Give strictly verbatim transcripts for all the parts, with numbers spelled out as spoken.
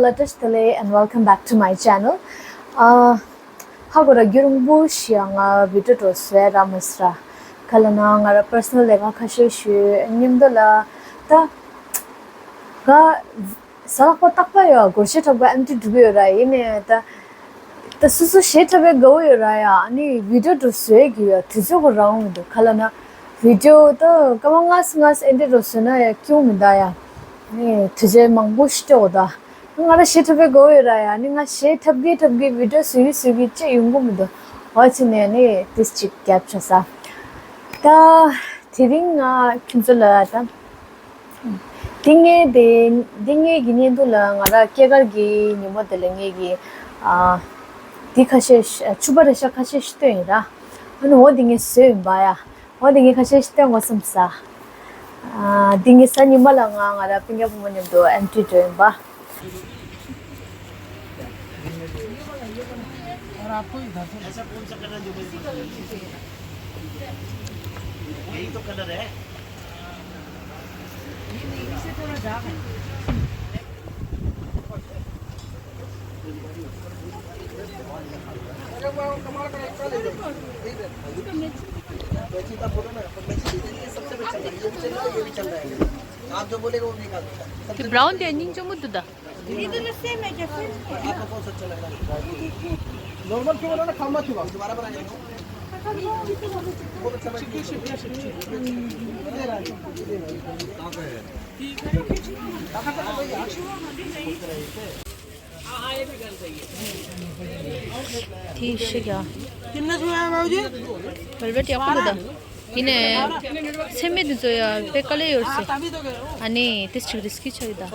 Hello, བཀྲ་ཤིས་བདེ་ལེགས། and welcome back to my channel. ཨ། ཧ་གོ་ར། རྒྱུན་རིང་པོ་ཞིག་ང་བི་ཌིའོ་འགྲོ་བཟོས་ར་མ་ཟེར་ར། ག་ལ་ན་ང་ར་པར་སོ་ནལ་ལས་ཀ་ཁ་ཤས་ཤིག་མཉམ་དུ་ལ་ད་ག་ཟ་ལག་པ་རྟག་པ་ཡོད། སྒོར་གཞས་འཁྲབ་ག་ཨེམ་ཊི་འགྲོ་གི་ཡོད་ར། ཡིན་ནའི་ད་ད་སོ་སོ་གཞས་འཁྲབ་པའི་དགའ་བོ་ཡོད་ར་ཡ། ཨ་ནི་བི་ཌིའོ་འགྲོ་བཟོས་གི་ཡོད། དུས་ཚོད་ཁོ་རང་མི་འདུག་ག་ལ་ན་བི་ཌིའོ་ད་སྐར་མ་ལྔ་ཙམ་ལྔ་ཙམ་ཨེ་འདྲ་འགྲོ་བཟོས་ན་ཡ་སྐྱིད་པོ་མི་འདུག་ཡ། ཨ་ནི་དུས་ཚོད་མང་པོ་ཞིག་སྤྲད་དགོས་ད། ང་ར་གཞས་འཁྲབ་པའི་དགའ་བོ་ཡོད་ར་ཡ། ཨ་ནི་ང་གཞས་འཁྲབ་གི་འཁྲབ་གི་བི་ཌིའོ་བཟོ་གི་བཟོ་གི་ཅི་ཡོང་གི་མི་འདུག་འོ་ཅི་ནས་ནི་ཏིས་ཅིག་རྒྱབ་ཆ་ས། ད་དེ་རིང་ང་ཁྱོད་ཚོ་ལ་ད་འདི་ངའི་དེ་འདི་ངའི་གི་བརྙན་ཐུང་ལ་ང་ར་སྐྱེས་སྐར་གྱི་ཉིན་མོ་དེ་ལ་ངའི་གི་ཨ་འདི་ཁ་ཤས་ཕྱུ་པ་རེ་ཤ་ཁ་ཤས་ཤིག་བཏོན་ཡིན་ར། ཨ་ནི་འོ་འདི་ངས་བཟོས་ཡིན་པ་ཡ། འོ་དེ་ངས་ཁ་ཤས་ཤིག་སྟོན་དགོས་བསམ་ས། ཨ། དེ་ངས་གཟའ་ཉི་མ་ལ་ང་ང་ར་སྤུན་ཀྱག་བུ་མོ་མཉམ་དུ་ཨེམ་ཊི་འགྲོ་ཡིན་པ། आप जो बोलेगा वो निकाल दूंगा। कि ब्राउन tea ཉིན་ཅང་མོ་དུ་ད། ये तो सेम है क्या? सेम है। आपको कौन सा अच्छा लग रहा है? नॉर्मल क्यों बना ना, खामा क्यों? दोबारा बनाने को। बहुत अच्छा लग रहा है। ठीक है। ठीक है क्या? कितना छुआ है बाबूजी? वेलवेट या कुछ दा। इन्हें सेमी दिन जो या पे कले योर से। अने तेस चिकरिस की चाहिए दा।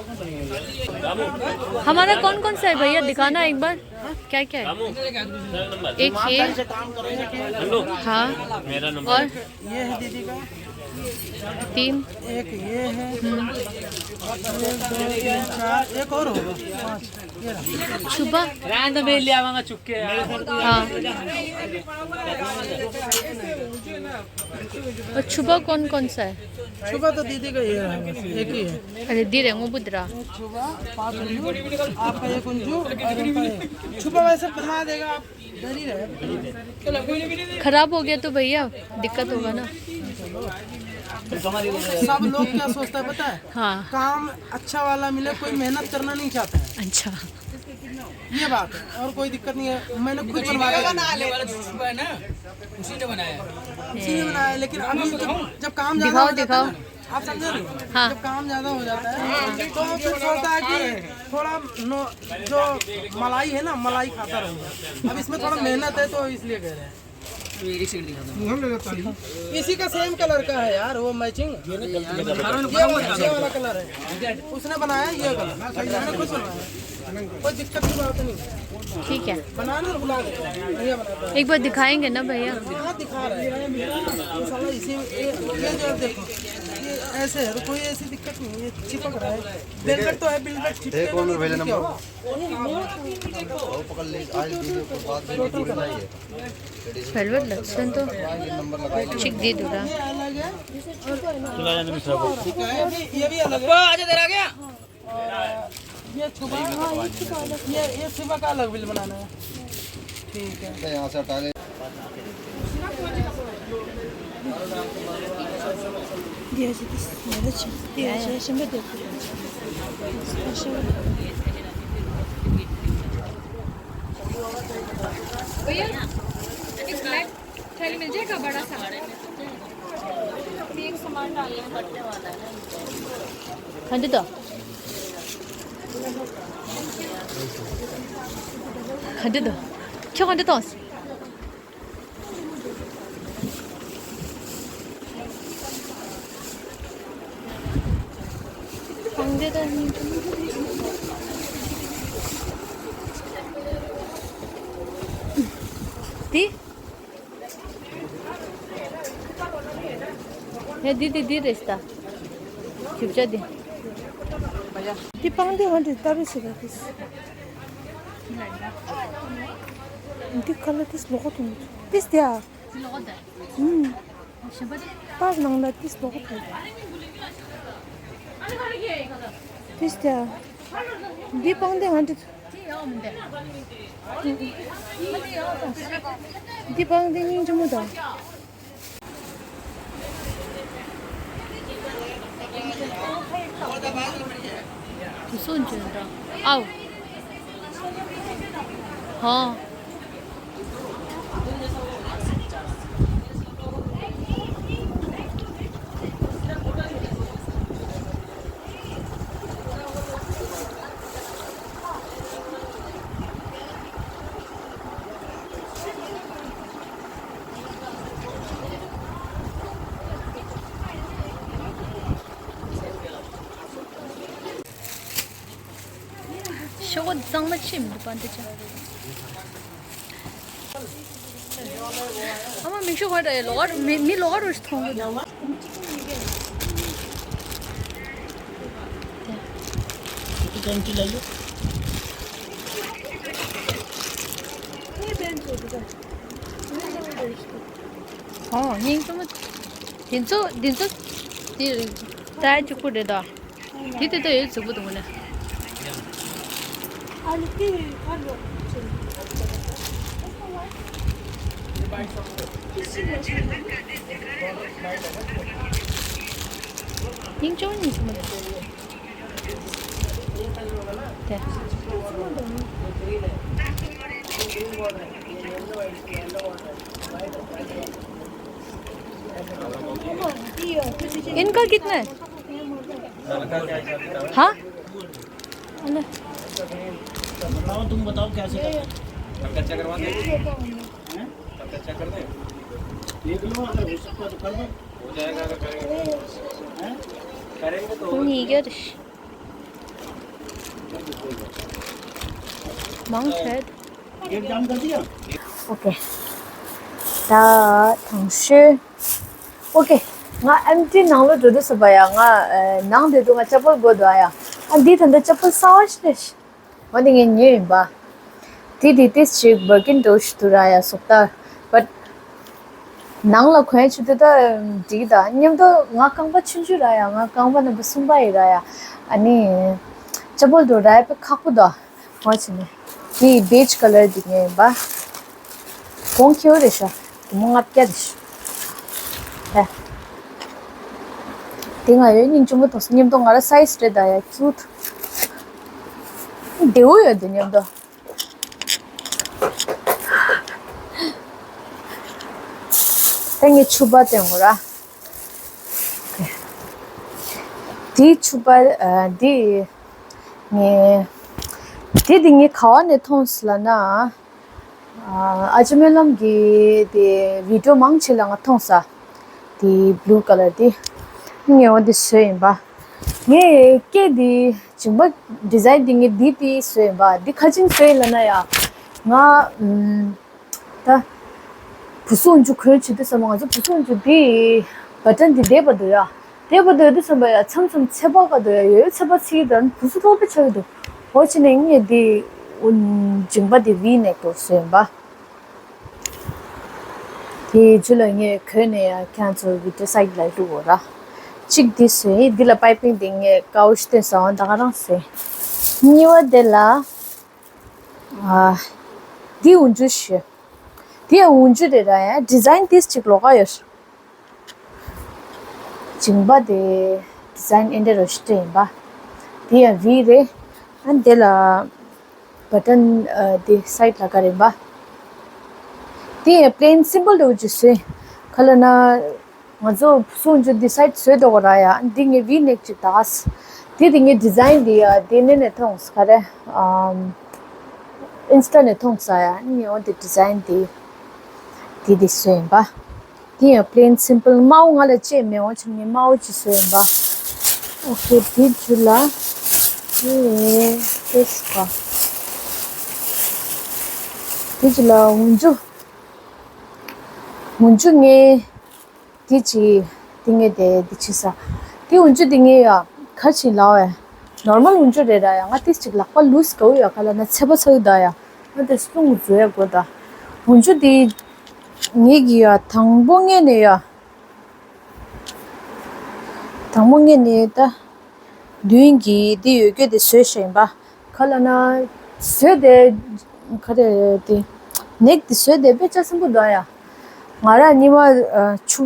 हमारा कौन कौन सा है भैया, दिखाना एक बार। क्या क्या है? एक ये। हाँ। और ये है दीदी का। तीन। एक ये है। हम्म। एक, दो, तीन, चार, एक और होगा। पाँच। ये रहा। छुपा। रांद में ले आवांगा चुक्के यार। हाँ। और छुपा कौन कौन सा है? छुपा तो दीदी का ये है, बस एक ही है। अरे, दीदी, वो बुद्रा। छुपा, पाँच उंजू, आपका एक उंजू और उनका एक। छुपा वैसे बना देगा आप। खराब हो गया तो भैया दिक्कत होगा ना। सब लोग क्या सोचता है पता है? हाँ। काम अच्छा वाला मिले, कोई मेहनत करना नहीं चाहता है। अच्छा। ये बात है, और कोई दिक्कत नहीं है। मैंने खुद बनवा लिया। ये वाला जो छुपा है ना, उसी ने बनाया है। उसी ने बनाया है, लेकिन अभी जब, जब काम ज्यादा हो जाता है ना, आप समझे नहीं? हाँ। जब काम ज्यादा हो जाता है तो फिर सोचता है कि थोड़ा नो, जो मलाई है ना, मलाई खाता रहूंगा। अब इसमें थोड़ा मेहनत है तो इसलिए कह रहे हैं। इसी का सेम कलर का है यार, वो मैचिंग। ये वाला, ये वाला कलर है, उसने बनाया ये कलर, मैंने खुद बनवाया। कोई दिक्कत की बात नहीं। ठीक है। बनाना बुला दे, बढ़िया बनाता है। एक बार दिखाएंगे ना भैया। हाँ, दिखा रहे हैं। इंशाल्लाह इसी, ये, ये जो देखो, ये ऐसे है, कोई ऐसी दिक्कत नहीं है, चिपक रहा है। वेलवेट तो है, वेलवेट चिपकेगा नहीं, क्या हुआ? वो पकड़ ले, आज वीडियो को बाद में नहीं है। वेलवेट लक्षण तो चिक दे दूंगा। ये भी, ये भी अलग है। आजा, तेरा आ गया। ये छुपा, ये, ये छुपा का अलग बिल बनाना है। ठीक है। यहाँ से हटा ले। भैया, एक ब्लैक थैली मिल जाएगा, बड़ा सा? एक सामान डालना है। खंड दो। खंड दो। क्यों खंड दो? དེ། ཡ་དེ་དེ་དེ་རེད་ད། རྒྱུ་ཆ་དེ། དེ་སྤང་དེ་ཧོན་དེ་ལྟ་རུ་ཞིག་རེད་དེ། འདི་ཁ་ལ་ཏིས་ལོག་ཏུ་མི་ཏིས་ཏེ་ཨ། ཨུམ། པར་ནང་ལ་ཏིས་ལོག་ཏུ། ཏིས་ཏེ་ཨ། འདི་པང་གདན་ང་འདི། འདི་པང་གདན་སྙིང་རྗེ་མོ་དང་། དུ་སོ་འཇོན་དང་། ཨའོ། ཧོ། ཤོག་གུ་གཙང་མ་ཅིག་མི་འདུག་པ་འདི་ཅག་ཨ་མ་མིག་ཤོག་ག་འདྲ་ཡི་ལོགས་ཀ་མི་མི་ལོགས་ཀ་རུ་ཞིག་མཐོང་གི་འདུག་ཨོ་སྙིང་རྗེ་མོ། དེ་ཚོ་དེ་ཚོ་དེ་ད་གཅིག་པུ་རེད་ད། དེ་དེ་ལྟ་ཡོད་གཟུགས་པོ་དང་ངོ་ན། སྙིང་ཆུང་གཉིས་སུ་མ། དེ། इनका कितना है? हाँ? बताओ, तुम बताओ कैसे करना है? हम कच्चा करवा दें? हैं? हम कच्चा कर दें? देख लो, अगर हो सकता तो कर दो। हो जाएगा, अगर करेंगे। हैं? करेंगे तो। མང་ཆེ། ཨོ་ཀེ། ད་དང་ཤོས། ཨོ་ཀེ། ང་ཨེམ་ཊི་ནང་ལོགས་འགྲོ་དུས་སུ་བ་ཡ། ང་ནང་དེ་དུ་ང་ཅ་པོལ་དགོས་འདུག་ཨ་ཡ། ཨ་འདི་ད་ལྟ་ཅ་པོལ་གསར་པ་ཞིག་རེད། འོ་དེ་ངས་ཉོས་ཡིན་པ། དེ་དེ་ཏིས་ཅིག་བར་ཀིན་འགྲོ་ཞིག་འདུག་ར་ཡ་སོག་ད། བཊ། ནང་ལ་གོན་ཆུ་དེ་ད་འགྲིག་ད་མཉམ་དུ་ང་རྐང་པ་ཆུང་ཆུང་ར་ཡ། ང་རྐང་པ་རྣམ་པ་གསུམ་པ་ཡིན་ར་ཡ། ཨ་ནི། ཅ་པོལ་དུ་ར་ཡ་པེ་ཁག་པོ་ད། ཧོ་ཆི་ནི། དེ་བེཇ་ཀ་ལར་དེ་ཉོས་ཡིན་པ། གོང་ཁེ་བོ་རེད་ཤག་དེ་མོ་ལྔ་བརྒྱ་རེད་ཤག་ད། དེ་ང་ཡོད་སྙིང་རྗེ་མོ་དང་མཉམ་དུ་ང་ར་སའི་ཛི་རེད་ད་ཡ། ཀིའུ་ཊི། བདེ་བོ་ཡོད་དེ་མཉམ་དུ། ད་ངས་ཕྱུ་པ་སྟོན་དགོས་ར། དེའི་ཕྱུ་པ་ཨ་འདི་ངས་དེ་འདི་ངས་ག་བ་ནས་མཐོང་སོང་ལབ་ན། ཨ་ཅེ་སྨོན་ལམ་གྱི་དེ་བི་ཌི་ཡོ་མང་ཆེ་ལ་ང་མཐོང་ས། དེ་བླུ་ཀ་ལར་དེ། ངས་འོ་དེ་བཟོས་ཡིན་པ། ངས་སྐད་དེ་བྱིངས་པ་ཌི་ཛའིན་དེ་ངས་འདི་དེ་བཟོས་ཡིན་པ། འདི་ག་ཅིན་བཟོས་ཡིན་ལབ་ན་ཡ། ང་ཨམ། ད། བུ་སུ་འཇུ་གོན་བྱེད་དུས་ཙམ་པ་ང་ཚོ་བུ་སུ་འཇུ་དེ་བ་ཊན་དེ་བསྡད་པ་འདུག་ཡ། བསྡད་པ་འདུག་དུས་ཙམ་པ་ཡ་མཚམས་མཚམས་ཚད་པ་ག་འདུག་ཡ། ཡོད་ཚད་པ་ཚིག་དང་བུ་སུ་ལྷོད་པའི་ཆགས་ཀྱི་འདུག་འོ་བྱས་ནས་ངས་དེ་བྱིངས་པ་དེ་ཝི་ནེག་ཏུ་བཟོས་ཡིན་པ། དེའི་རྗེས་ལ་ངས་གོན་ནས་ཡ་ཁྱེད་ཚོ་བི་ཌི་ཡོ་སའིཌ་ལ་བླུག་འོ་ར། གཅིག་འདི་བཟོས་ཡིན། འདི་ལ་པའི་པིང་དེ་ངས་ཀའོ་ཤི་སྟོན་ས་འོང་ད་ག་རང་བཟོས། གཉིས་པ་དེ་ལ། ཨ། འདི་འོན་ཆུ་ཞུ། འདི་ཡང་འོན་ཆུ་རེད་ར་ཡ། ཌི་ཛའིན་ཏིས་ཅིག་ལོགས་ཀ་ཡོད། བྱིངས་པ་དེ་ཌི་ཛའིན་ཨེ་འདྲ་རོ་ཞིག་སྤྲད་ཡིན་པ། འདི་ཡང་ཝི་རེད། ཨ་འདི་ལ་བ་ཊན་ཨ་འདི་སའིཌ་ལ་ག་རེ་ཡིན་པ། འདི་ཡང་པི་ལེན་སིམ་པལ་འདྲ་བོ་ཅིག་བཟོས། ག་ལབ་ན། ང་ཚོ་སུ་འཇུ་འདི་སའིཌ་བཟོས་འདུག་ར་ཡ། འདི་ངས་ཝི་ནེག་ཅིག་དག་འདི་དེ་ངས་ཌི་ཛའིན་འདི་ཡ་དེ་ནས་ནས་མཐོང་ས་ག་རེ། ཨམ། ཨིན་སི་ཊ་ནས་མཐོང་ས་ཡ། ངས་འོ་དེ་ཌི་ཛའིན་འདི་དེ་དེ་བཟོས་ཡིན་པ། འདི་ཡང་པི་ལེན་སིམ་པལ། དམར་པོ་ང་ལ་ཅེས་མེད་འོ་ཆུང་ངས་དམར་པོ་ཅིག་བཟོས་ཡིན་པ། ཨོ་ཁེ། འདི་ཇུ་ལ་ཨེ་ཏེས་པ། འདི་ཇུ་ལ་འོན་ཆུ། འོན་ཆུ་ངས། དེ་ཅི། དེ་ངས་དེ་དེ་ཅི་ས། དེ་འོན་ཆུ་དེ་ངས་ཡ། ཁ་ཆེ་ལའོ་ཡ། ནོར་མལ་འོན་ཆུ་རེད་ར་ཡ། ང་དེ་ཅིག་ལག་པ་ལུས་གའུ་ཡ། ག་ལབ་ན་ཚད་པ་ཚ་གི་ད་ཡ། ང་དེ་སྲུང་བཟོ་ཡ་དགོས་ད། འོན་ཆུ་དེ། ངས་གི་ཡ་དང་པོ་ངས་ནས་ཡ། དང་པོ་ངས་ནས་ད། མདུན་གྱི་འདི་ཡོད་རྒྱུ་དེ་བཟོས་བཞག་ཡིན་པ། ག་ལ་ན། བཟོས་དེ། ག་རེ་དེ། ནེག་དེ་བཟོས་དེ་དཔེ་ཆ་སིམ་པོལ་འདུག་ཡ། ང་རང་གཉིས་མ་ཕྱུ་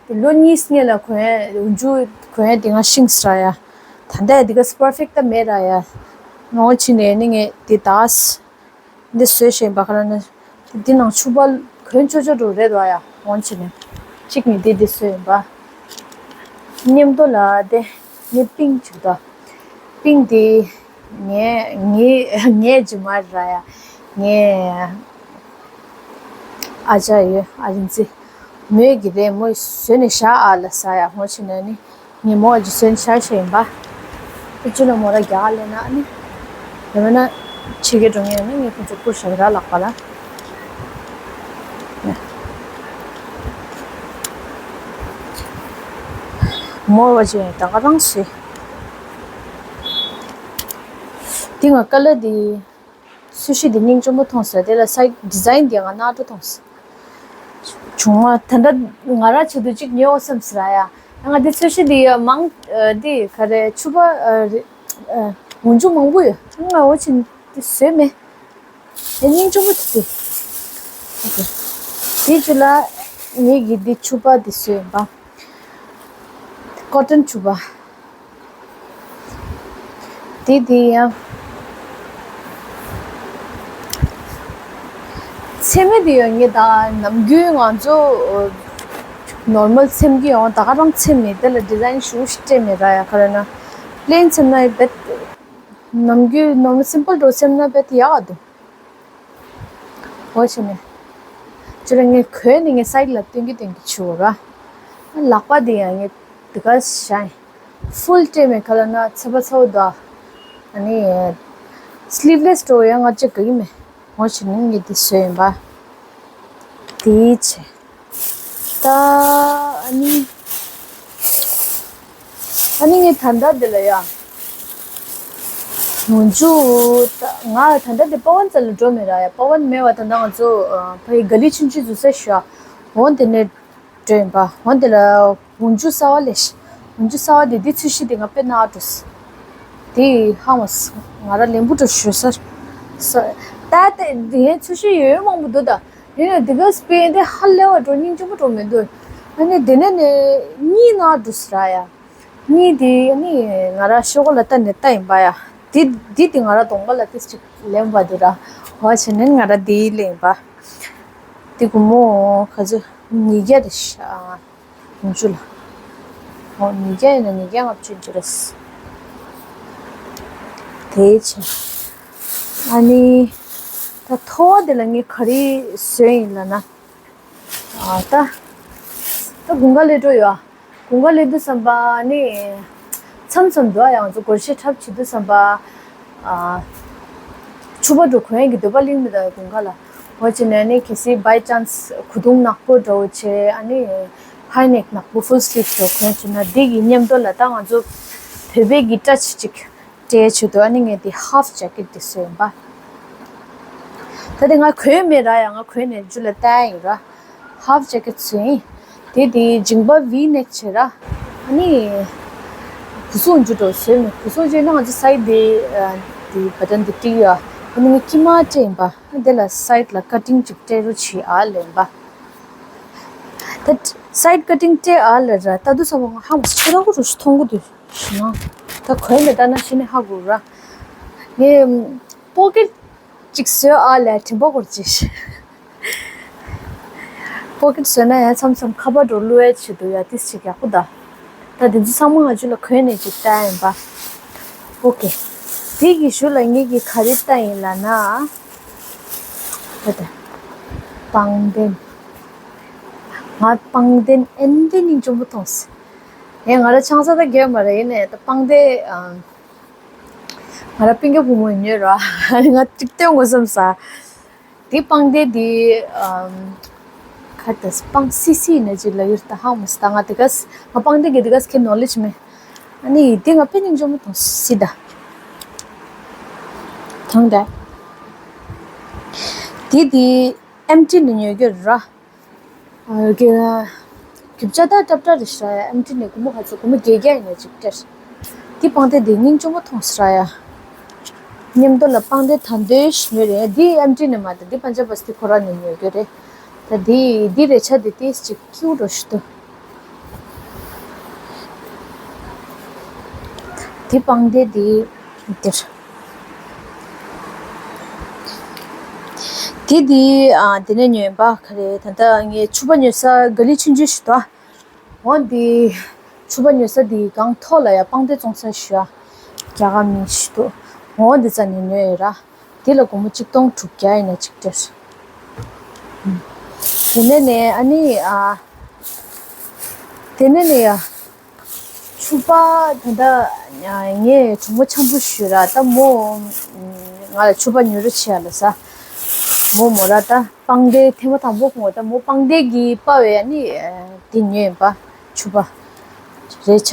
པ། ལོ་གཉིས་སྔོན་ལ་གོན་ཡ་འོག་འཇུག་གོན་ཡ་དེ་ང་ཤིང་སྲ་ཡ། ད་ལྟ་ཡ་དེ་ག་པར་ཕེག་ད་མེད་ར་ཡ། ནོ་ཕྱི་ནས་ནི་ངས་དེ་དག་འདི་བཟོས་བཞིན་པ་ག་ར་ན། འདི་ནང་ཕྱུ་པ་གོན་ཆོག་ཆོག་འགྲོ་རེད་བ་ཡ། འོང་ཕྱི་ནས་གཅིག་ནི་འདི་འདི་བཟོས་ཡིན་པ། མཉམ་དུ་ལ་དེ་ངས་པིང་ཅིག་ད། པིང་དེ་ངས་ངས་ངས་ཇི་མ་ར་ཡ། ངས་ཨ་ཅག་ཡོད་ཨ་རིན་ཙི། མོས་ཀྱི་རེད། མོས་བཟོས་ནས་བཞག་ཨ་ལ་ཟ་ཡ། འོ་བྱས་ན་ནི་ངས་མོ་ཨ་ཅི་བཟོས་ནས་བཞག་བཞག་ཡིན་པ། ཨ་ཅི་ལ་མོ་ར་རྒྱག་ལས་ན་ཨ་ནི། ཡང་མིན་ན་ཕྱི་རྒྱལ་འགྲོ་མཁན་ཡོད་ན་ངས་ཁོ་ཚོ་བསྐུར་བཞག་ར་ལག་པ་ལ། མོ་ཨ་ཅི་ད་ག་རང་བཟོས། འདི་ང་ཀ་ལ་འདི། སུ་ཤི་འདི་སྙིང་རྗེ་མོ་མཐོང་སོང་། དེ་ལ་སའི་ཌི་ཛའིན་འདི་ང་སྣང་དྲོ་མཐོང་སོང་། བྱུང་མ་ད་ལྟ་ང་རང་ཆེད་དུ་གཅིག་ཉོ་བསམ་ཟེར་ཡ། ང་འདི་ཚོས་ཤི་འདི་མང་འདི་ག་རེ་ཕྱུ་པ་འོག་འཇུག་མང་པོ་ཡོད། ང་འོ་ཆེན་འདི་བཟོས་མེད། འདི་སྙིང་རྗེ་མོ་འདུག་སྟེ། དེ་རྗེས་ལ་ངེད་ཀྱིས་འདི་ཕྱུ་པ་འདི་བཟོས་ཡིན་པ། ཀོ་ཊོན་ཕྱུ་པ། དེ་དེ་ཡང་། ཚེམ་མེ་དེ་ཡང་ངས་ད་ནམ་རྒྱུན་ང་ཚོ་ནོར་མལ་ཚེམ་གྱི་ཡང་ད་ག་རང་ཚེམ་མེད། དེ་ལ་ཌི་ཛའིན་ཞུ་སྤྲད་མེད་ར་ཡ། ག་རེ་ན་པི་ལེན་ཚེམ་ན་ཡི་བེད། ནམ་རྒྱུན་ནོར་མལ་སིམ་པལ་འགྲོ་ཚེམ་ན་བེད་ཡག་འདུག་འོ་བྱས་ནས། ཅི་ར་ངས་གོན་ནས་ངས་སའིཌ་ལ་སྟོན་གྱི་སྟོན་གྱི་བྱུར་བ། ལག་པ་དེ་ཡང་ངས་དེ་ག་བཞག་ཡིན། ཕུལ་སྤྲད་མེད་ག་ལ་ན་ཚ་བ་ཚ་བོ་འདུག་ཨ་ནི། སི་ལིབ་ལེ་སི་འགྲོ་ཡང་ང་ཅིག་ག་གི་མེད། འོ་བྱས་ནས་ངས་དེ་བཟོས་ཡིན་པ། དེའི་ཆེ། ད་ཨ་ནི། ཨ་ནི་ངས་ད་ལྟ་འདི་ལ་ཡ། ང་ཚོ་ད་ང་ད་ལྟ་འདི་པ་ཝན་རྩ་ལ་འགྲོ་མེད་ར་ཡ། པ་ཝན་མེད་བ་ད་ལྟ་ང་ཚོ་ཕ་ཡི་ག་ལི་ཆུང་ཆུང་བཟོ་ས་ཞུ་ཡ། འོ་དེ་ནས་འགྲོ་ཡིན་པ། འོ་དེ་ལ་འོག་འཇུག་གསར་བ་ལས་ཤི། འོག་འཇུག་གསར་བ་དེ་འདི་ཚོས་ཤི་དེ་ང་དཔེ་ན་འགྲོ་སི། དེ་ཧ་མ་སི་ང་ར་ལེན་པུ་འགྲོ་ཞུ་ས། ས་ད་ལྟ་དེ་ཚོས་ཤི་ཡོད་མང་པོ་འདུག་ད། ཡིན་ན་དེ་ག་སྤེན་དེ་ཧ་ལས་བ་འགྲོ་སྙིང་རྗེ་མོ་འགྲོ་མི་འདུག་ཨ་ནི་དེ་ནས་ནས་གཉིས་ན་འགྲོ་སི་ར་ཡ། གཉིས་དེ་ཨ་ནི་ང་ར་ཤོག་གུ་ལ་ལྟ་ནས་ལྟ་ཡིན་པ་ཡ། དེ་དེ་དེ་ང་ར་གདོང་པ་ལ་ཏིས་ཅིག་ལེན་པ་དེ་ར། འོ་བྱས་ནས་ང་ར་དེ་ལེན་པ། དེ་གུ་མོ་ག་ཚོད་ཉིས་བརྒྱ་རེད་ཤག་འོག་འཇུག་ལ། འོ་ཉིས་བརྒྱ་ཡིན་ན་ཉིས་བརྒྱ་ལྔ་བཅུ་འགྱུར་རེད། དེའི་ཕྱིར། ཨ་ནི། ད་ཐོ་བ་དེ་ལ་ངས་ག་རེ་བཟོས་ཡིན་ལབ་ན། ཨ་ད། ད་དགུན་ཁ་སླེབས་འགྲོ་ཡོད་ཨ། དགུན་ཁ་སླེབས་དུས་ཙམ་པ་ནི། མཚམས་མཚམས་འདུག་ཨ། ཡང་ཚོ་སྒོར་གཞས་འཁྲབ་བྱེད་དུས་ཙམ་པ། ཨ། ཕྱུ་པ་འགྲོ་གོན་གྱི་འདོད་པ་གླིང་མི་དང་དགུན་ཁ་ལ། འོ་བྱས་ནས་ནི་གལ་སྲིད་by chance གོས་ཐུང་ནག་པོ་འདྲ་བོ་བྱས་ཨ་ནི། ཧའི་ནེག་ནག་པོ་ཕུལ་སི་ལིབ་འདྲ་བོ་གོན་བྱས་ན་འདི་གི་མཉམ་དུ་ལ་ད་ང་ཚོ་བོད་པའི་གི་སྐྲ་ཆ་ཅིག་སྤྲས་བྱེད་དུ་ཨ་ནི་ངས་འདི་ཧབ་ཇེ་ཀེ་ཊི་འདི་བཟོས་ཡིན་པ། ད་དེ་ང་གོན་མེད་ར་ཡ། ང་གོན་ནས་རྒྱུ་ལ་བལྟ་ཡིན་ར། ཧབ་ཇེ་ཀེ་ཊི་བཟོས་ཡིན། དེ་དེ་མཇིང་པ་ཝི་ནེག་བྱས་ར། ཨ་ནི། གུ་སུ་འཇུ་འགྲོ་བཟོས་མེད། གུ་སུ་འཇུ་ན་ང་ཚོ་སའི་ཌི་དེ་དེ་བ་ཏན་དེ་ཏི་ཡ། ཨ་ནི་ངས་དཀྱིལ་མ་སྤྲས་ཡིན་པ། དེ་ལ་སའི་ཌི་ལ་ཀ་ཊིང་ཅིག་སྤྲས་རོགས་བྱེད་ཨ་ལེན་པ། ད་སའི་ཌི་ཀ་ཊིང་སྤྲས་ཨ་ལེ་ར། ད་དུ་ས་བ་ང་ཧ་མ་ཆེ་ར་གུ་རུ་ཞིག་མཐོང་གི་འདུག་ཞེ་ན། ད་གོན་ནས་ལྟ་ན་ཤི་ནས་ཧ་གོ་ར། ངས་པོ་ཀེ་ཊི་གཅིག་བཟོས་ཨ་ལས་དྲན་པ་སྐོར་ཅིག་པོ་ཀེ་ཊི་བཟོས་ན་ཡང་མཚམས་མཚམས་ཁ་པར་འགྲོ་བླུ་ཡ་ཆེད་དུ་ཡ་ཏིས་ཅིག་ཡག་པོ་ད། ད་དེ་ཚོ་ཚང་མ་ང་ཚོ་ལ་གོན་ནས་ཅིག་ལྟ་ཡིན་པ། ཨོ་ཀེ། དེ་གི་ཞུ་ལ་ངེད་ཀྱི་ག་རེ་ལྟ་ཡིན་ལ་ན། ད་ད། པང་གདན། ང་པང་གདན་ཨེ་འདི་སྙིང་རྗེ་མོ་མཐོང་སི། ཨེ་ང་ར་ཆང་ས་ད་རྒྱབ་མ་ར་ཡིན་ནས་ད་པང་གདན། ང་ར་སྤུན་ཀྱག་བུ་མོ་ཡིན་ཉོས་ར། ང་གཅིག་སྟོན་དགོས་བསམ་ས། དེ་པང་གདན་དེ་ཨམ། ཁ་ཏ་སྤང་སི་སི་ཡིན་ན་ཅིག་ལ་ཡུར་ད་ཧང་མོ་སི་ད་ང་དེ་ག་ང་པང་གདན་གི་དེ་ག་ཁྱེད་ནོ་ལེ་ཇི་མེད། ཨ་ནི་དེ་ང་དཔེ་སྙིང་རྗེ་མོ་མཐོང་སི་ད། ཐང་ད། དེ་དེ་ཨེམ་ཊི་ནས་ཉོས་རྒྱུ་ར། རྒྱུ་ཆ་ད་ཏྲབ་ཏྲ་རེད་ཤག་ཨེམ་ཊི་ནས་སྒོར་མོ་ག་ཚོད་སྒོར་མོ་བརྒྱད་བརྒྱ་ཡིན་ན་ཅིག་སྤྲད། འདི་པང་གདན་འདི་སྙིང་རྗེ་མོ་མཐོང་སོང་ར་ཡ། མཉམ་དུ་ལ་པང་གདན་ཐང་འདོད་ཞིག་ཉོས་རེད། འདི་ཨེམ་ཊི་ནས་མ་རེད། འདི་པན་ཇ་བ་སི་ཏི་ཁོ་རང་ནས་ཉོས་རྒྱུ་རེད། ད་འདི་འདི་རེད་ཆ་འདི་ཏིས་ཅིག་ཁྱིའུ་འགྲོ་ཞིག་འདུག་འདི་པང་གདན་འདི་འདིར། འདི་འདི་ཨ་འདི་ནས་ཉོས་པ་ག་རེ། ད་ལྟ་ངས་ཕྱུ་པ་ཉོ་ས་ག་ལི་ཆུང་ཆུང་ཞིག་འདུག་འོ་འདི་ཕྱུ་པ་ཉོ་ས་འདི་སྒང་ཐོག་ལ་ཡ་པང་གདན་བཙོང་ས་ཞུ་ཡ། རྒྱ་གར་མི་ཞིག་འདུག་འོ་འདི་རྩ་ནས་ཉོས་ཡོད་ར། དེ་ལ་སྒོར་མོ་གཅིག་སྟོང་དྲུག་བརྒྱ་ཡིན་ན་གཅིག་སྟེར། དེ་ནས་ནས་ཨ་ནི་ཨ། དེ་ནས་ནས་ཡ། ཕྱུ་པ་ད་ལྟ་ངས་གྲོགས་མོ་འཆམ་པོ་ཞུས་ར། ད་མོ་ང་ལ་ཕྱུ་པ་ཉོ་རོགས་བྱེད་ཡ་ལ་ཟ། མོ་མོ་ར་ད་པང་གདན་ཐེངས་མ་དང་པོ་ཁོང་ད་མོ་པང་གདན་གྱི་པ་བས་ཨ་ནི་དེ་ཉོས་ཡིན་པ། ཕྱུ་པ་རེ་ཆ་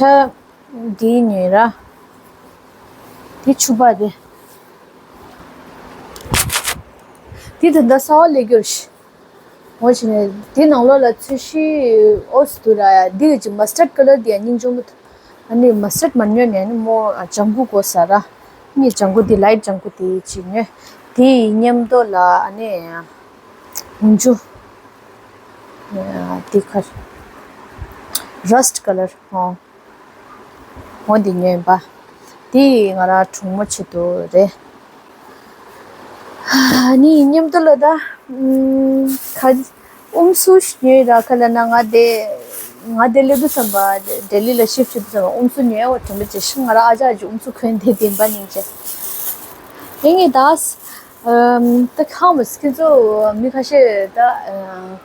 འདི་ཉོས་ར། དེ་ཕྱུ་པ་རེད། དེ་ད་ལྟ་གསར་པ་སླེབས་རྒྱུ་རེད། འོ་བྱས་ནས་དེ་ནང་ལོགས་ལ་ཚོས་གཞི་ཨོ་སི་འདུག་ར་ཡ། འདི་གི་ཅིག་མ་སི་ཊར་ཌི་ཀ་ལར་འདི་ཡང་སྙིང་རྗེ་མོ་འདུག་ཨ་ནི་མ་སི་ཊར་ཌི་མ་ཉོས་ནས་ནི་མོ་ལྗང་གུ་དགོས་ས་ར། ངས་ལྗང་གུ་འདི་ལའིཊ་ལྗང་གུ་འདི་ཅིག་ཉོས། དེའི་མཉམ་དུ་ལ་ཨ་ནི་འོ་ཆུ་འདི་ཁར་ར་སི་ཊི་ཀ་ལར་འོ། འོ་འདི་ཉོས་པ། དེ་ང་རང་གྲོགས་མོ་ཆེད་དུ་རེད། ཨ་ནི་མཉམ་དུ་ལ་ད་ཁ་ཨུམ་སུ་ཉོས་ར། ཁ་ལ་ན་ང་དེ་ང་དེ་ལས་དུ་བསམ་པ་ལྡི་ལི་ལ་ཤིབ་ཤིབ་བསམ་པ་ཨུམ་སུ་ཉོས་བ་དྲན་པ་ཅེ་ཤི། ང་རང་ཨ་ཅག་ཅིག་ཨུམ་སུ་གོན་དེ་བདེན་པ་ཉིན་ཅེ་ཨེ་ངས་ད། ད་ཧང་མ་སི་ཁྱེད་ཚོ་མི་ཁ་ཤས་ད་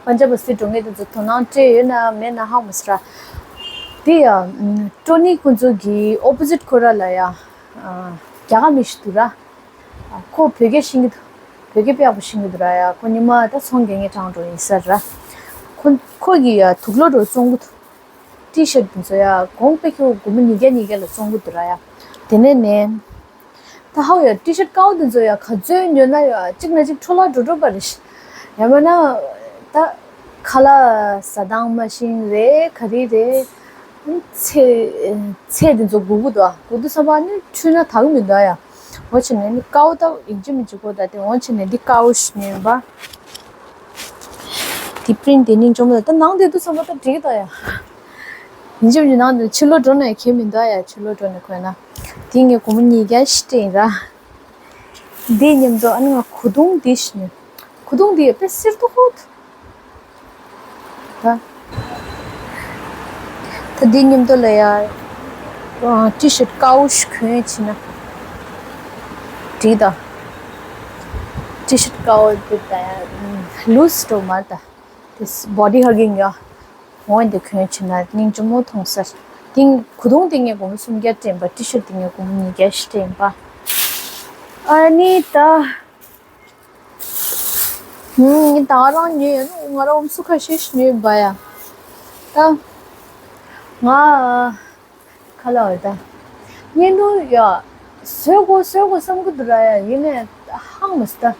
པན་ཇབ་སི་འགྲོ་མཁན་དེ་ཚོ་དོ་སྣང་སྤྲད་ཡོད་ན་མེད་ན་ཧང་མ་སི་ར། དེ་ཡ་ཀྲོ་ནི་ཁོང་ཚོ་གི་ཨོ་པོ་ཟིཊ་ཁོ་ར་ལ་ཡ་རྒྱ་གར་མི་ཞིག་འདུག་ར། ཁོ་བོད་སྐད་ཤེས་ཀྱི་འདུག་བོད་སྐད་དཔེ་ཡག་པོ་ཤེས་ཀྱི་འདུག་ར་ཡ། ཁོ་ཉི་མ་ད་ཚོང་རྒྱག་མཁན་གྲངས་འགྲོ་ཡིན་ས་ར། ཁོ་ཁོ་གི་ཡ་དུག་ལོག་འགྲོ་བཙོང་གི་འདུག་ཊི་ཤར་ཊི་དེ་ཚོ་ཡ་གོང་དཔེ་ཁྱོད་སྒོར་མོ་ཉིས་བརྒྱ་ཉིས་བརྒྱ་ལ་བཙོང་གི་འདུག་ར་ཡ། དེ་ནས་ནས། ད་ཧའོ་ཡ་ཊི་ཤར་ཊི་དཀར་པོ་འདི་ཚོ་ཡ་ག་ཚོད་ཉོས་ན་ཡ་གཅིག་ན་གཅིག་འཕྲོ་བརླག་འགྲོ་འགྲོ་པ་རེད། ཡང་མིན་ན་ད་ཁ་ལག་ཟ་སྟངས་མ་ཤེས་རེད་ག་རེ་རེད། ཚེ་ཚེ་འདི་ཚོ་སྒུག་གི་འདུག་ཨ། སྒུག་དུས་ཙམ་པ་ནི་འཁྲུལ་ན་དག་གི་མི་འདུག་ཨ་ཡ། འོ་བྱས་ནས་ནི་དཀར་པོ་ད་ཡིན་གཅིག་མིན་གཅིག་གོ་ད་དེ་འོ་བྱས་ནས་འདི་དཀར་པོ་ཞིག་ཉོས་པ། འདི་པི་རིན་ཊི་འདི་སྙིང་རྗེ་མོ་ད་ནང་དེ་དུས་ཙམ་པ་ད་འགྲིག་གི་འདུག་ཨ་ཡ། ཡིན་གཅིག་མིན་གཅིག་ནང་དུ་ཕྱི་ལོགས་འགྲོ་ནས་ཁྱད་མི་འདུག་ཡ། ཕྱི་ལོགས་འགྲོ་ནས་གོན་ན། དེ་ངས་སྒོར་མོ་ཉིས་བརྒྱ་ཞིག་སྤྲད་ཡིན་ར། དེ་མཉམ་དུ་ཨ་ནི་ང་གོས་ཐུང་འདི་ཞིག་ཉོས། གོས་ཐུང་འདི་དཔེ་སེར་ཏོག་ཏོ། ད་ད་དེ་མཉམ་དུ་ལ་ཡ་ཊི་ཤར་ཊི་དཀར་པོ་ཞིག་གོན་ཡ་ཕྱིན་ན་འགྲིག་ད། ཊི་ཤར་ཊི་དཀར་པོ་འདི་ད་ཡ་ལུས་འགྲོ་མ་ད། དེ་སི་བོ་ཌི་ཧ་གིང་ཡ། འོ་འདི་གོན་ཕྱིན་ན་སྙིང་རྗེ་མོ་མཐོང་ས། དེང་གོས་ཐུང་དེ་ངས་སྒོར་མོ་སུམ་བརྒྱ་སྤྲད་པ། ཊི་ཤར་ཊི་དེ་ངས་སྒོར་མོ་ཉིས་བརྒྱ་ཞིག་སྤྲད་པ། ཨ་ནི་ད། ཧུམ་ད་ང་རང་ཉོས་ཡ་ནི་ང་རང་ཨུམ་སུ་ཁ་ཤས་ཤིག་ཉོས་པ་ཡ། ད། ང་། ཁ་ལག་ད། བརྙན་ཐུང་ཡ། བཟོ་དགོས་བཟོ་དགོས་བསམ་གི་འདུག་ར་ཡ། ཡིན་ནའི་ཧང་མ་སི་ད།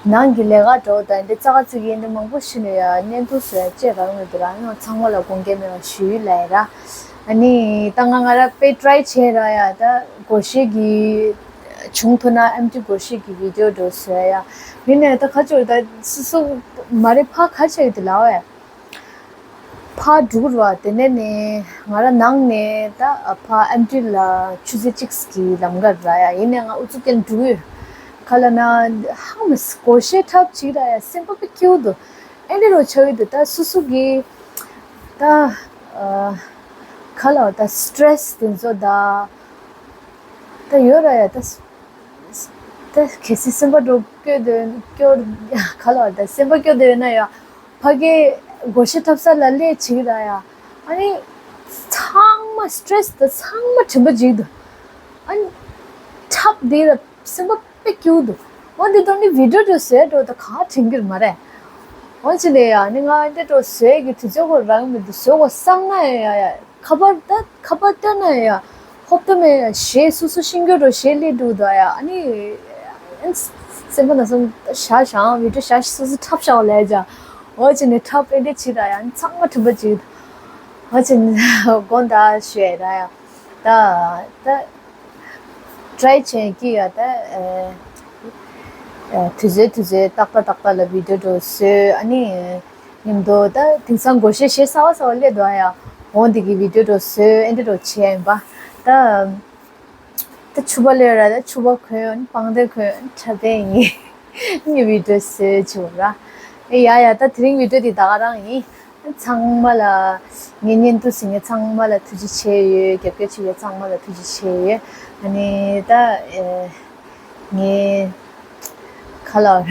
ནང་གི་ལས་ཀ་འགྲོ་ད་འདི་ཙག་ཙིག་ཡིན་འདི་མང་པོ་ཞིག་ནས་ཡ་བརྙན་ཐུང་བཟོ་ཡ་བཅས་རག་མི་འདུག་ར། ཡང་ཚང་མ་ལ་དགོངས་འགལ་མེད་པ་ཞུ་ཡི་ལ་ཡ་ར། ཨ་ནི་ད་ང་ང་ར་དཔེ་ཊི་རའི་བྱས་ར་ཡ། ད་སྒོར་གཞས་ཀྱི་བྱུང་ཐུབ་ན་ཨེམ་ཊི་སྒོར་གཞས་ཀྱི་བི་ཌི་ཡོ་འགྲོ་བཟོ་ཡ། ཡིན་ནའི་ད་ཁ་ཆོར་ད་སུ་སུ་མ་རེད་ཕ་ཁ་ཆེ་གི་འདི་ལ་བ་ཡ། ཕར་འགྲོ་གི་རེད་བ། དེ་ནས་ནས་ང་རང་ནང་ནས་ད་ཕར་ཨེམ་ཊི་ལ་ཆུ་ཚོད་གཅིག་གི་ལམ་ཁ་ར་ཡ། ཡིན་ནའི་ང་ཨུ་ཚུགས་བསྐྱེད་འགྲོ་གི་ཡོད། ག་ལབ་ན་ཧ་མ་སི་སྒོར་གཞས་འཁྲབ་ཅིག་ར་ཡ་སེམས་པ་དཔེ་སྐྱིད་པོ་འདུག་ཨེ་འདྲ་རོ་ཆགས་ཡོད་འདུག་ད་སུ་སུ་གི་ད་ཨ་ག་ལབ་ད་སི་ཊེ་རེ་སི་དེ་ཚོ་ད་ད་ཡོད་ར་ཡ། ད་ད་གལ་སྲིད་སེམས་པ་འགྲོ་སྐྱོ་འདོད་སྐྱོ་ག་ལབ་ད་སེམས་པ་སྐྱོ་འདོད་ཡོད་ན་ཡ། ཕ་གིའི་སྒོར་གཞས་འཁྲབ་ས་ལ་སླེབས་བྱེད་ཀྱི་ར་ཡ། ཨ་ནི་ཚང་མ་སི་ཊེ་རེ་སི་དང་ཚང་མ་དྲན་པ་འཇིག་འདུག་ཨ་ནི་འཁྲབ་དེ་ལ་སེམས་པ་དཔེ་སྐྱིད་པོ་འདུག་འོ་འདི་དོན་ནི་བི་ཌི་ཡོ་འགྲོ་བཟོས་འགྲོ་ད་ག་དྲན་གྱི་རེད་མ་རེད། འོ་ཅི་ལས་ཡ་ཨ་ནི་ང་འདི་འགྲོ་བཟོས་ཀྱི་དུས་ཚོད་ཁོ་རང་མི་འདུག་བཟོས་གོ་བསམ་ན་ཡ་ཡ། ཁ་པར་ད་ཁ་པར་སྟོན་ན་ཡ། ཧོབ་ཏེ་མེད་ཡ་གཞས་སོ་སོ་ཤེས་རྒྱུ་འགྲོ་གཞས་སླེབས་འདུག་ད་ཡ། ཨ་ནི་སེམས་པ་ན་སོང་བཞག་བཞག་བི་ཌི་ཡོ་བཞག་སོ་སོ་འཁྲབ་བཞག་ལས་ཀྱང་འོ་ཅི་ནས་འཁྲབ་ཨེ་འདྲ་བྱེད་ད་ཡ། ཨ་ནི་ཚང་མ་དྲན་པ་གཅིག་འོ་ཅི་ནས་དགོངས་དག་ཞུ་ཡ་ད་ཡ། ད་ད་ཊ་རའི་བྱེད་ཀྱི་ཡ། ད་ཨ་ཨ་དུས་ཚོད་དུས་ཚོད་ཏག་ཏག་ཏག་ཏག་ལ་བི་ཌི་ཡོ་འདྲ་བཟོས། ཨ་ནི་མཉམ་དུ་ད་དེང་སང་སྒོར་གཞས་གཞས་གསར་པ་གསར་པ་སླེབས་འདུག་ཨ། ཡ་འོ་འདི་གི་བི་ཌི་ཡོ་འདྲ་བཟོས། ཨེ་འདྲ་འདྲ་བྱས་ཡིན་པ། ད་ད་ཕྱུ་པ་སླེབས་ར། ད་ཕྱུ་པ་གོན། པང་གདན་གོན། འཁྲབ་པའི་ངའི་ངའི་བི་ཌི་ཡོ་བཟོས་བྱས་ར། ཨེ་ཡ་ཡ། ད་དེ་རིང་བི་ཌི་ཡོ་འདི་ད་ག་རང་ཡིན། ཚང་མ་ལ། ངའི་བརྙན་ཐུང་གཟིགས་མཁན་ཚང་མ་ལ་ཐུགས་རྗེ་ཆེ་ཡོད། རྒྱབ་སྐྱོར་བྱེད་མཁན་ཚང་མ་ལ་ཐུགས་རྗེ་ཆེ་ཡོད། ཨ་ནི་ད་ཨེ་ངའི་ཁ་ལ་ར།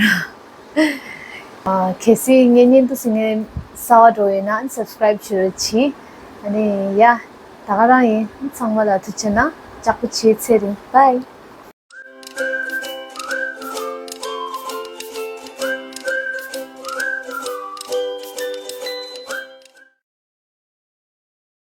ཨ་གལ་སྲིད་ངའི་བརྙན་ཐུང་གཟིགས་མཁན་གསར་པ་འདྲ་ཡོད་ན་སབ་སི་ཀ་རའིབ་བྱེད་རོགས་གྱིས། ཨ་ནི་ཡ། ད་ག་རང་ཡིན། ཚང་མ་ལ་ཐུགས་རྗེ་གནང་། ལྕགས་པོ་བྱེད། ཚེ་རིང་། བྷའི།